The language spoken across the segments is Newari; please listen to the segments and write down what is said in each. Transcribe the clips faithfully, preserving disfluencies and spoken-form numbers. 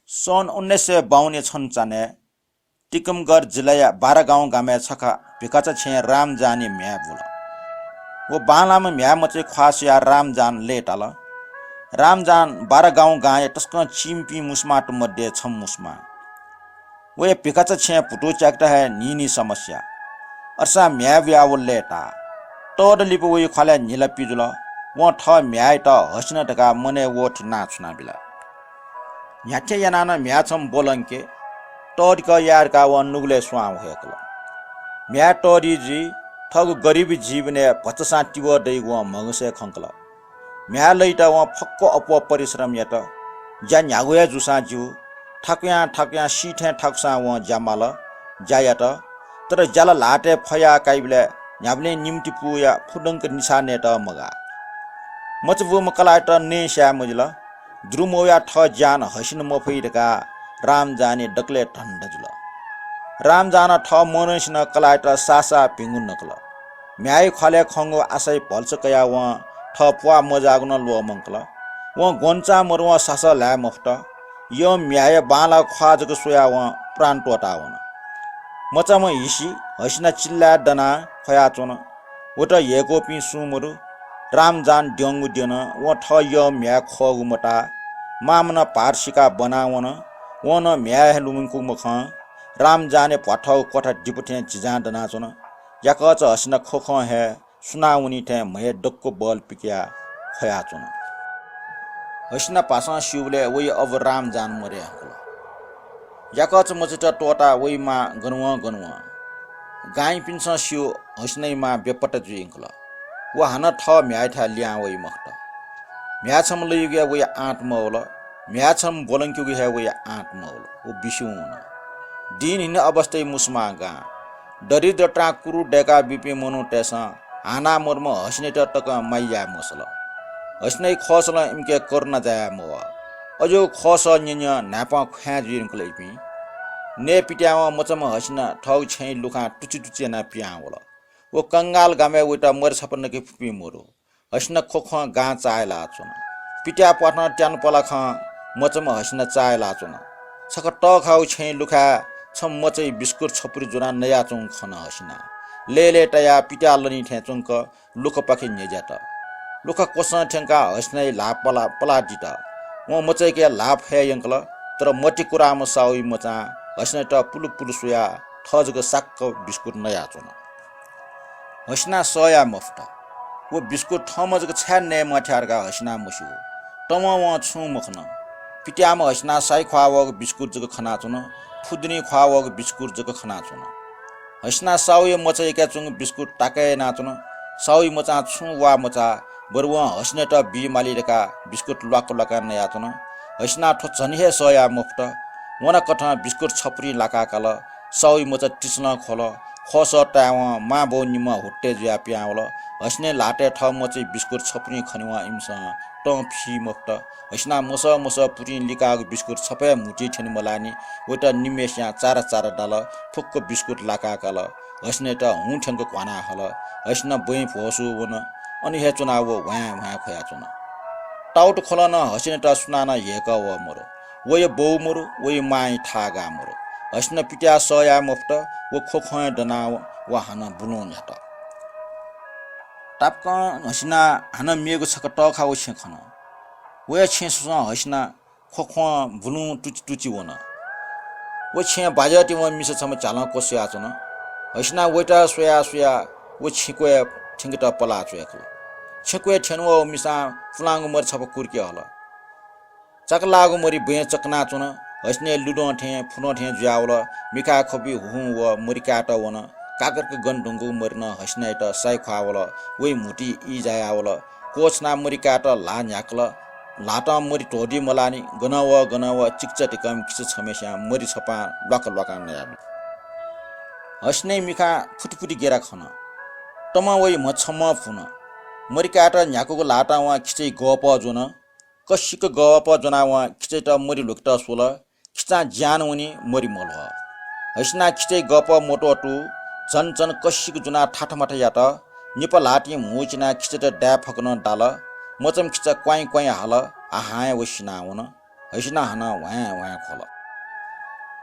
सन् उन्नाइस सय बाउन्नया छन्हुचान्हय् टिकमगढ जिल्लाया बारागाउँ गामय् छखा भिखाचा छेँय् रामजानया म्ह्याय् बुल। व बांलाःम्ह म्ह्याय् मचाया ख्वाः स्वयाः रामजान लय्ताल। रामजान बारागाउँ गांया तसकं चिंपिं मुसुमांत मध्ये छम्ह मुसुमां। वया भिखाचा छेँय् भुतू च्याकेत हे न्हिं न्हिं समस्या। अथेसां म्ह्याय् बुयाः व लय्ताः। तःदँ लिपा वया ख्वालय् न्हिलापि जुल। वं थः म्ह्याय्‌यात हसिना धकाः मनय् वःथें नां छुनाबिल। न्ह्याथे यानाः नं म्ह्याय् छम्ह ब्वलंके, तःधिक याये धकाः वं नुगलय् स्वां ह्वय्‌कल। म्ह्याय् तःधि जुइ, थःगु गरिबी जीवनय् भचासां तिबः दइगु वं म्हगसय् खंकल। म्ह्याय् लय्‌त वं फक्व अप्वः परिश्रम यात। ज्या न्ह्यागु हे जूसां ज्यू, थाकुयां थाकुयां सी थें थाकुसां वं ज्या माल, ज्या यात। तर ज्याला ल्हातय् फयाः काइबलय् न्ह्याबलें निम्हतिपूया फुदंक निसाः नयेत मगाः। मचा बूम्ह कलाःयात नये स्याये मजिल। दुरुमौया थः ज्यां हसिना मफइ धकाः रामजानया दकलय् धन्दा जुल। रामजानं थः मनंसिनं कलाःयात साःसाः भिंगु नकल। म्ह्याय्‌या ख्वालय् खंगु आशाया भलसा कयाः वं थः प्वाः मजाःगु नं ल्वःमंकल। वं ग्वन्चां मरुवं सासः ल्हाये मफुत। यः म्ह्याय्‌या बांलाःगु ख्वाः जक स्वयाः वं प्राण त्वःतावन। मचाम्ह हिसि हसिना चिल्लाय् दनाः ख्वयाच्वन। वयात ह्यय्‌कूपिं सुं मदु। रामजान द्यंगु द्यन। वं थः यः म्ह्याय् ख्वःगु मताः। मांम्हं भाःत सिकाः ब्वनावन। वं नं म्ह्याय् हे लुमंकूम्ह खं। रामजानया भ्वाथःगु क्वथा दिपु थें झिंझां दनाच्वन। याकःचा हसिना ख्वख्वं हे सुनां वनी थें म्हय् दक्व बल पिकयाः ख्वयाच्वन। हसिना भासं स्यूबलय् वया अबु रामजान मदये धुंकल। याकःचा मचायात त्वःताः वया मां गन वन गन वन। गांयापिन्सं स्यू, हसिनाया मां बेपत्ता जुइ धुंकल। व हानं थः म्ह्याय्‌थाय् लिहां वइ मखुत। म्ह्याय् छम्ह लइगु हे वया आँट मवल। म्ह्याय् छम्ह ब्वलंकेगु हे वया आँट मवल। व बिस्युं वन। दिनहीन अवस्थाया मुसुमां गां। दरिद्रतां कुरु दय्‌का ब्यूपिं मनूतय्‌सं हानाः मदुम्ह हसिनायात तकं माया याये मसल। हसिनाया खःसलं इमिके करुणा जाया मवः। अज्याःगु खःसः न्यँ न्यँ न्हाय्‌पं ख्वाँय् जुइ धुंकल इपिं। नये पित्यावं मचाम्ह हसिना थःगु छेँय् लुखां तुचि तुचि यानाः पिहां वल। व कंगाल गामय् वयात मरि छपा नके फुपिं मदु। हसिना ख्वख्वं गां चाःहिलाच्वन। पित्याः प्वाथं त्यानुपलाखं मचाम्ह हसिना चाःहिलाच्वन। छखा तःखाःगु छेँय् लुखाय् छम्ह मचाया बिस्कुट छपुरी ज्वनाः नयाच्वंगु खन हसिनां। लय्‌लय् तयाः पित्याः लनी थें च्वंक लुखापाखे न्ह्यज्यात। लुखा क्वसं थ्यंकाः हसिनाया ल्हाः पला-, पलादित। वं मचायाके ल्हाः फय् यंकल, तर मतिकुराम्ह साहुया मचां हसिनायात पुलुपुलु स्वयाः थः जक साक्क बिस्कुट नयाच्वन। हसिनां सह याये मफुत। व बिस्कुट थःम्हं जक छाय् नये म्वाः थ्याः धकाः हसिनां मस्यू। तमं वं छुं मखन। पित्याःम्ह हसिनां साइ ख्वाः वःगु बिस्कुट जक खनाच्वन, फुदुनी ख्वाः वःगु बिस्कुट जक खनाच्वन। हसिनां साहुया मचाया यकाच्वंगु बिस्कुट ताकय् यानाच्वन। साहुया मचां छुं वाः मचाः, बरु वं हसिनायात बी माली धकाः बिस्कुट ल्वाक ल्वाकां नयाच्वन। हसिनां थ्व झन हे सह याये मफुत। वनाकथं बिस्कुट छपुरिं लाकाः काल। साहुया मचा तिसलं ख्वल। खःसः तायेवं मांबौ निम्ह हुत्तय् जुयाः पिहां वल। हसिनाया ल्हातय् थः मचाया बिस्कुट छपुरिं खनेवं इमिसं तं फी मफुत। हसिनां मसः मसः पुतिं लिकाःगु बिस्कुट छपा हे म्हुतुइ थ्यने मलाःनि। वयात निम्हय्‌सियां चारा चारा दाल। फुक्क बिस्कुट लाकाः काल। हसिनायात हुं थ्यंक घ्वाना हल। हसिना ब्वँय् भ्वसू वन। अन हे च्वनाः व ह्वाँय् ह्वाँय् ख्वयाच्वन। ताउत ख्वलं नं हसिनायात सुनानं ह्यय्‌कः वः मरु। वया बौ मरु, वया मांया थाःगाः मरु। हसिना पित्याः सह याये मफुत, व ख्वख्वं हे दनाः व हानं बुलुं न्ह्यात। तापाकं हसिनां हानं मेगु छकः तःखाःगु छेँ खन। वया छेँ स्वसं हसिना ख्वख्वं बुलुं तुचि तुचि वन। व छेँय् बाज्याः तिनि वःम्ह मिसा छम्ह झ्यालं क्वस्वयाच्वन। हसिनां वयात स्वयाः स्वयाः व छेँ क्वय् थ्यंकेत पलाः च्वय्‌कल। छेँ क्वय् थ्यनेवं व मिसां पुलांगु मरि छपा कुर्के हल। चाकलाःगु मरि ब्वँय् चकनाच्वन। हसिनाया लुदँ थें फुदँ थें जुयावल। मिखाय् ख्वबि हुहुं व मरि कायेत वन। काकरक गने धुंकूगु मरिनं हसिनायात साइ ख्वाः वल। वया म्हुतुइ ई जायावल। क्वःछिनाः मरि कायेत ल्हाः न्ह्याकल। ल्हातं मरि ध्वदी मलाःनि। गनं वः गनं वः चिकिचा धिकःम्ह किचा छम्हय्‌सियां मरि छपां ल्वाक ल्वाकां नयाबिल। हसिनाया मिखां फुति फुति गेरा खन। तमं वया म्ह छम्हं भुन। मरि कायेत न्ह्याकूगु ल्हातं वं किचाया गःपः ज्वन। कसिक गःपः ज्वनाः वं किचायात मरि ल्ह्वकेत स्वल। किचां ज्यान वनी, मरि मल्ह्वः। हसिनां किचाया गःपः मत्वःतू झन झन कसिक ज्वनाः थाथामाथा यात। निपा ल्हातिं म्हू चिनाः किचायात दाये फक नं दाल। मचाम्ह किचा क्वाइँ क्वाइँ हाल, हाहांया व सिनावन। हसिना हानं ह्वाँय् ह्वाँय् ख्वल।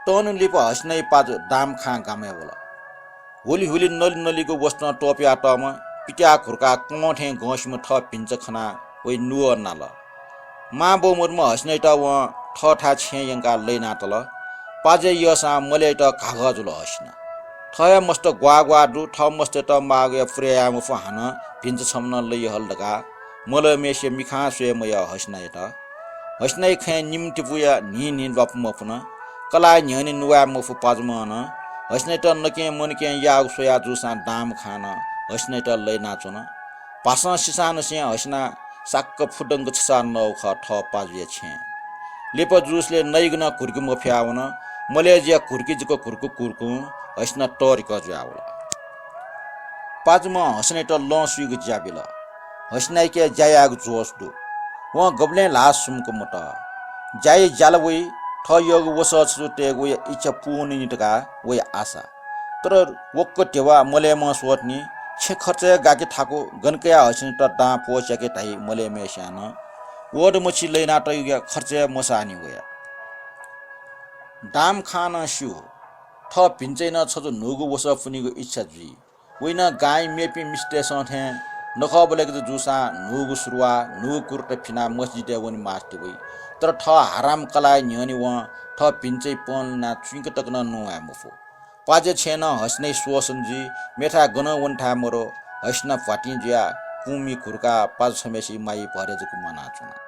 तःन्हु लिपा हसिनाया पाजु दाम खां गामय् वल। हुलिहुलि नलिनलिगु वसतं त्वपुयातःम्ह पित्याः घुर्काः क्वं थें गंसिम्ह थः भिन्चा खनाः वइ नुगः नाल। मां बौ मदुम्ह हसिनायात वं थःथाय् छेँय् यंकाः लय् नातल। पाजय् यःसां मलय्‌यात घाघः जुल हसिना। थः हे मस्त ग्वाः ग्वाः दु, थः मस्तय्‌त माःगुया पुरे याये मफु, हानं भिन्चा छम्ह नं लय् हल धकाः मलय्‌म्हय्‌सिया मिखां स्वये मयाः हसिनायात। हसिनाया खँय् निम्ह तिपुया न्हिं न्हिं ल्वापु मफुन। कलाःया न्ह्यःने नुवाये मफु पाजुम्हं नं हसिनायात नकें मनकें याःगु स्वयाः जूसां दाम खां नं हसिनायात लय् नाच्वन। भासं सिसांनिसें हसिना साक्क फुदंक छचाः नःगु खः थः पाजुया छेँय्। लिपा जुसे नइगु नं घुर्के मफयावन। मलय् जुयाः घुर्के जक घुर्कु घुर्कुं हसिना तःधिकः जुयावल। पाजुम्हं हसिनायात लं सुइगु ज्या बिल। हसिनायाके ज्या यायेगु जोश दु। वं गबलें ल्हाः सुम्क मतः। ज्याया ज्याला वइ, थः यःगु वसः छजु तयेगु वया इच्छा पूवनी धकाः वया आशा। तर वक्क ध्यबा मलय्‌म्हं स्वःतिनि। छेँ खर्च हे गाके थाकु, गन कयाः हसिनायात दां पोस याके धाइ मलय्‌म्हय्‌सिनं। वःदमछि लय् नातःगुया खर्च हे मसाःनि वया। दाम खां नं स्यू, थः भिन्चाय् नं छजु न्हूगु वसः पुनीगु इच्छा जुइ। वइ नं गांया मेपिं मिस्तय्‌सं थें नखःबलय्‌केत जूसां न्हूगु सुरुवाः, न्हूगु कुर्ता फिनाः मस्जिदय् वने मास्ति वइ। तर थः हराम कलाःया न्ह्यःने वं थः भिन्चाय् पनलिनाः चुइँक तक नं नुवाये मफु। पाजुया छेँय् नं हसिनाया स्वःसन जुइ, मेथाय् गनं वनेथाय् मदु। हसिना भ्वातिं जुयाः कुंमि घुर्काः पाजु छम्हय्‌सिया माय्‌या भरय् जक म्वानाच्वन।